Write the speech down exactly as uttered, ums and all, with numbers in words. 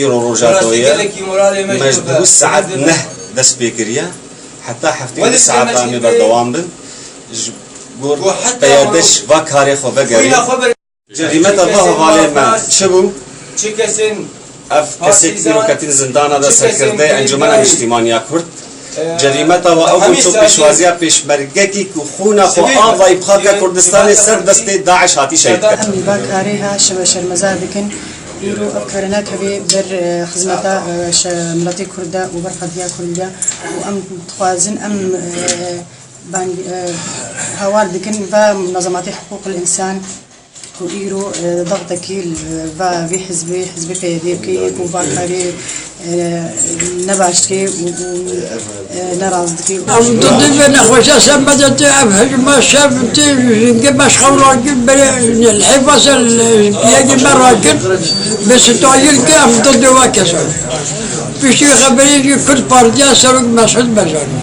Îro roja doye, me ji dû saet neh dest pê kiriye, heta heftê du saeta em ê berdewam bin. Ji gor peyadeş va karê xwe vegerî. Cerîmeta va hevalê me çi bû? Ev kesê ku îro ketîn zindana de serkirdeyê Encûmena Niştîmaniya Kurd. Cerîmeta wa ew bû çû pêşwaziya pêşmergekî ku xûna xwe avayî bixake Kurdistanê ser destê DAIŞ hatî şehîd kirin. Em va karê ha şe-, şermezar dikin. Îro ev kare nakeve ber, e, xizmeta, e, şe-, miletê Kurd de û ber qediya Kurd de û em dixwazin em, e, bang-, e, hawar dikin va munazematê hiqûqil însan. Ku îro, e, dextekî li va vê hizbê, hizbê P Y D bike yê ku va karê, e, ne baş dike û, û, e, ne rast dike. Em didê ve nexweşe ser me de tê, ev hejma şev tê, jingê me ji xew rakir, berê li hêfa ser, e, yekê me rakir, bi stayil ke em didê ve kesan. Piştî xeberê jî Kurd Partiya Serok Mesûd Barzanî.